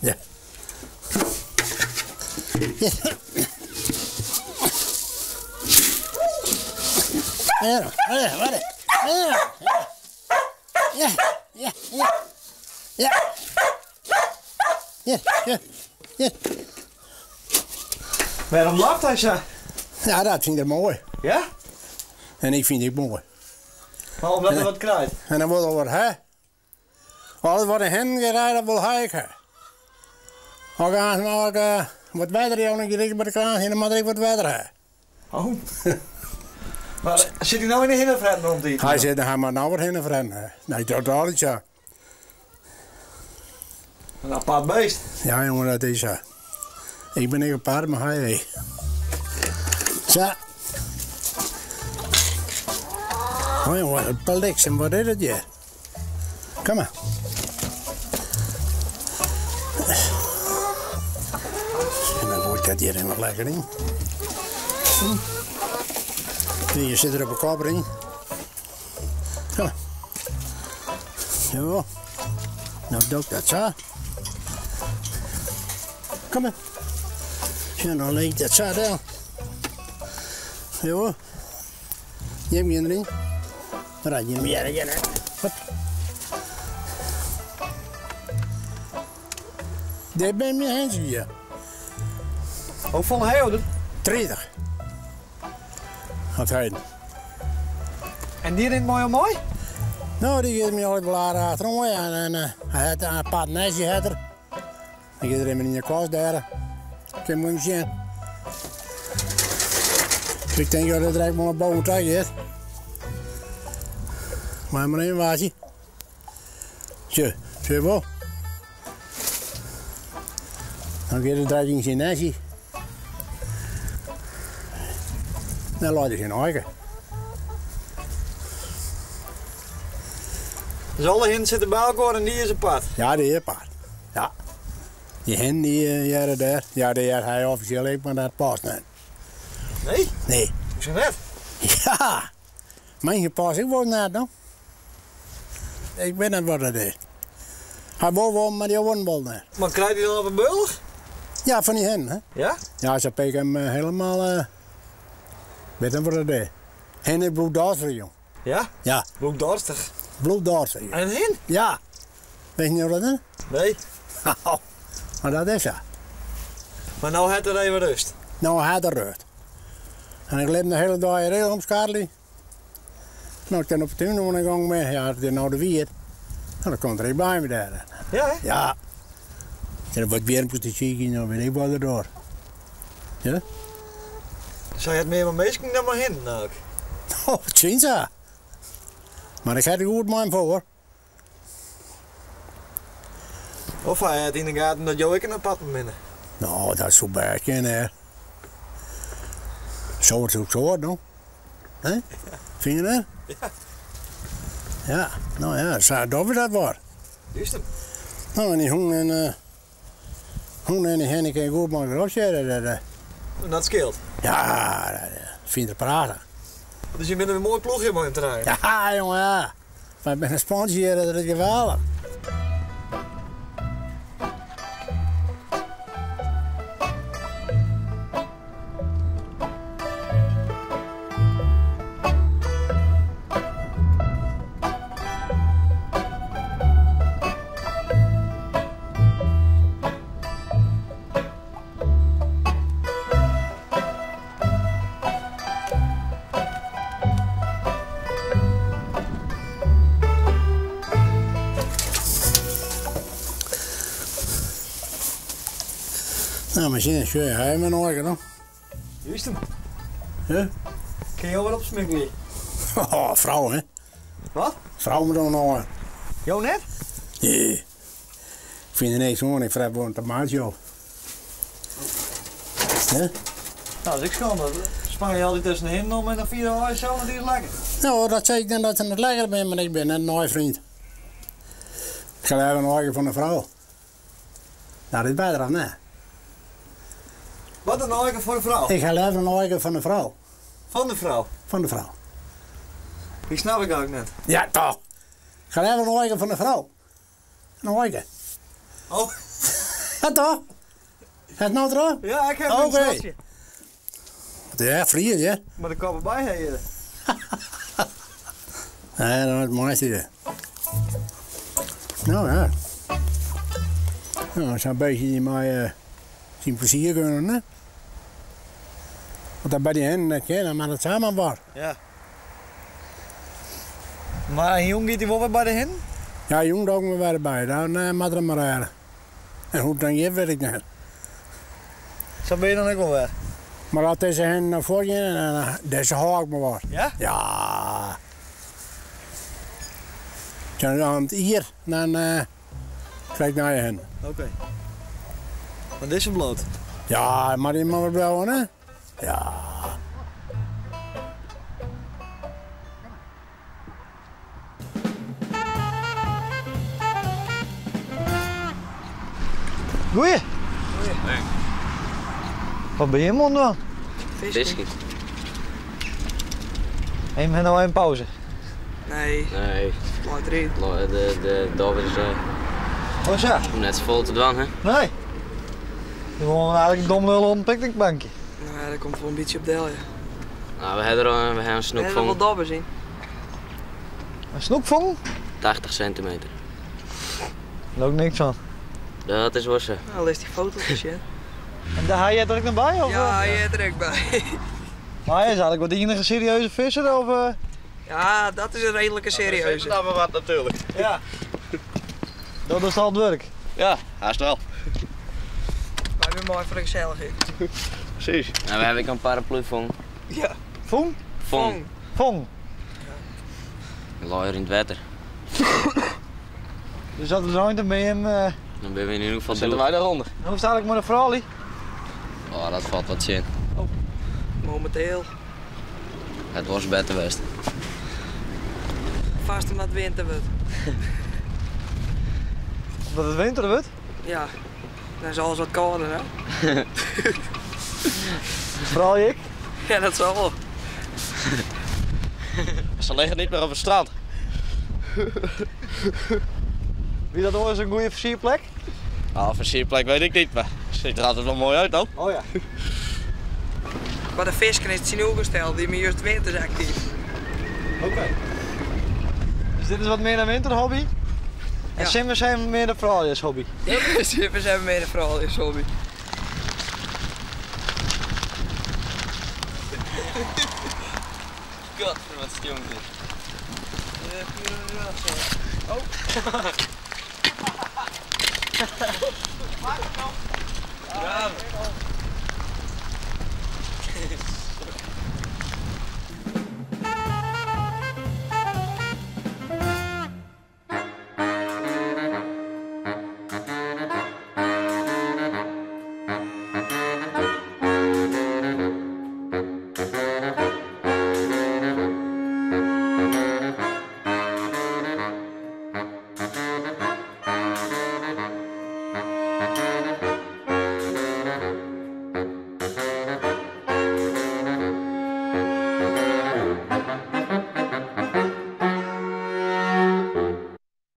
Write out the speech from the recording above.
Ja. Ja. Ja, ja, ja. Ja, ja, ja. Ja. Ja, ja, ja. Wêrom blaft hy sa? Ja, dat fynt er moai. Ja? En ik fyn it ek moai. Maar omdat er wat krijt? En dan wol er wat ha. Alles wat de hinnen krijt, dat wol hy ek ha. As ik aanst noch wat wetter jou, dan giet ik by de kraan hinne, moat er ek wat wetter ha. Oh. Mar sit hy no yn de hinnefretten om te iten? Hy sit, hy moat no wat hinnefretten ha. Nee, dat altyd sa. In apart beest. Ja, jongen, dat is sa. Ik bin ek apart, mar hy ek. Sa. Oh jongen, het bliksem, wat is it hjir? Kom mar. En dan gooi ik dat hjir even lekker yn. Dy sit der op 'e kop yn. Kom mar. Zo. Nou doe ik dat sa. Kom mar. En dan lig ik dat sa del. Zo. Jim gean deryn. Maar jim hearre gjin. Wat? Dit binne myn hintsjes hjir. Hoefolle ha jo der? 30. Hat heden. En dy rint mei jo mei? No, dy giet my altyd wol aardich achteroan, ja. En hy hat in apart nestje hat er. Dan giet er even yn de kast dêr. Kin moai sjen. Dus ik tink dat it direkt wol nei boven ta giet. Mei mar even wachtsje. Sjoch, sjoch wol. Dan giet it direkt yn syn nestje. Dan leit er syn aike. Dus alle hinnen sitte by elkoar en dy is apart? Ja, dy is apart. Ja. Dy hin dy hearre dêr. Ja, dy heart hy offisjeel ek, mar dat past net. Nee? Nee. Hoezo net? Ja! Minsken past ek wol net, no. Ik wit net wat it is. Hy wol wol, mar dy oaren wol net. Mar krijt hy dan op 'e bealch? Ja, fan dy hinnen, hè. Ja? Ja, se pikke him helemaal, wit net wat it is. Hin is bloeddorstig, jong. Ja? Ja. Bloeddorstig? Bloeddorstig. En hin? Ja. Wist je wat dat is? Nee. Maar dat is sa. Mar no hat er even rust? No hat er rust. En ik lit him de hiele dei regel omskarrelje. No, ik kin op de tún oan de gong mei. Ja, as it no de wiet, dan komt er ek by my dêr. Ja, hè? Ja. Der wat wjirmkes te sykjen, dan wit ik wat er docht. Ja? Sy hat mear mei minsken dan mei hinnen eigentlik. Oh, it skynt sa. Mar ik ha it goed mei him foar. Of hy hat yn de gaten dat jo ek in aparte binne. No, dat soe bêst kinne, hè. Soart soe soart, no. Hè? Fyn je net? Ja. Ja, no ja, sa dogge we dat wat. Juist. No, en dy hûn en hûn en dy hin, dy kinne goed mei elkoar opsjitte. Dat, En dat skeelt? Ja, dat fynt er prachtich. Dus je binne in moai ploechje mei him trijen? Ja, jonge, ja. Wy binne in spantsje hjir, dat is geweldich. Nou, mar sjen, sjoch, hy hat in aike no. Juist hem. Ja? Kin jo wat opsmikkelje? Oh, frou, hè? Wat? Frou moat oan de Jo net? Nee. Ik fyn der niks oan, ik fret wol in tomaatsje op. Hè? Nou, dat is ek skande. Spange je altyd tusken de hinnen om en dan fine jo sels net iens lekker. No, dat sei ik net dat se net lekker binne, mar ik bin net in aaivriend. Ik ha leaver in aike fan de frou. Dat is better of net? Wat in aike foar de frou? Ik ha leaver in aike fan de frou. Fan de frou? Fan de frou. Die snap ik eigenlijk net. Ja, toch. Ik ha leaver in aike fan de frou. In aike. Oh. Ja toch? Het nou erop? Ja, ik heb een snotje. Ja, vliegen, ja. Maar de kop erbij hier. Nee, dat is het mooiste. Nou ja. Nou, zo'n beetje die mij zien plezier kunnen, hè? Want dat bij die hen net kennen, maar dat samen was. Ja. Maar een jong gaat die wel bij de hen? Ja, jong ook maar weer bij. Dan moet er maar rijden. En hoe het dan gaat, weet ik niet. Zo ben je dan ook wel weer. Maar als deze hen naar voren gaan, dan deze hou ik me wat. Ja? Ja. Dan aan het hier, dan krijg ik naar je hen. Oké. Maar dit is een bloot. Ja, maar die moet wel hè? Ja. Goeie. Hey. Wat ben je man dan? Fisken. En je nou een pauze? Nee. Nee. Laat erin. De dobber is Oh zo. Net zo vol te doen, hè? Nee. Je wil eigenlijk een dom lul op een picknickbankje. Nou, dat komt wel een beetje op deel, ja. Nou, we hebben er we hebben een snoekvong. We hebben wel dobbers in. Een snoekvong? 80 centimeter. Daar ook niks van. Dat is worsen. Nou, lees die foto's eens, ja. En daar haal jij er ook nog bij? Of? Ja, hij is er ook bij. Maar hij is eigenlijk wel de enige serieuze visser, of? Ja, dat is een redelijke serieuze. Dat is maar wat natuurlijk. Ja. Dat is al het werk. Ja, haast wel. Wij zijn mooi voor de gezelligheid. Precies. Nou, we hebben ook een paraplu-vong. Ja. Vong? Vong. Vong. Een luier in het water. Dus dat is nooit dan ben je hem... Dan ben we in ieder geval Zitten wij daaronder. Dan hoeft eigenlijk maar een vrouw. Oh, dat valt wat zin. Oh. Momenteel. Het was beter best. Vast omdat het winter wordt. Omdat het winter wordt? Ja. Dan is alles wat kouder, hè? Vooral ik? Ja, dat zal wel. Ze liggen niet meer op het strand. Wie dat hoort is een goede versierplek? Nou, versierplek weet ik niet, maar het ziet er altijd wel mooi uit dan. Oh ja. Maar de visken is het sinogesteld, die is juist winters actief. Oké. Okay. Dus dit is wat meer een winterhobby? En ja. simmers zijn meer de vrouwjeshobby? Ja, simmers hebben meer de vrouwjeshobby. God, wat stonk dit. Oh. Ja.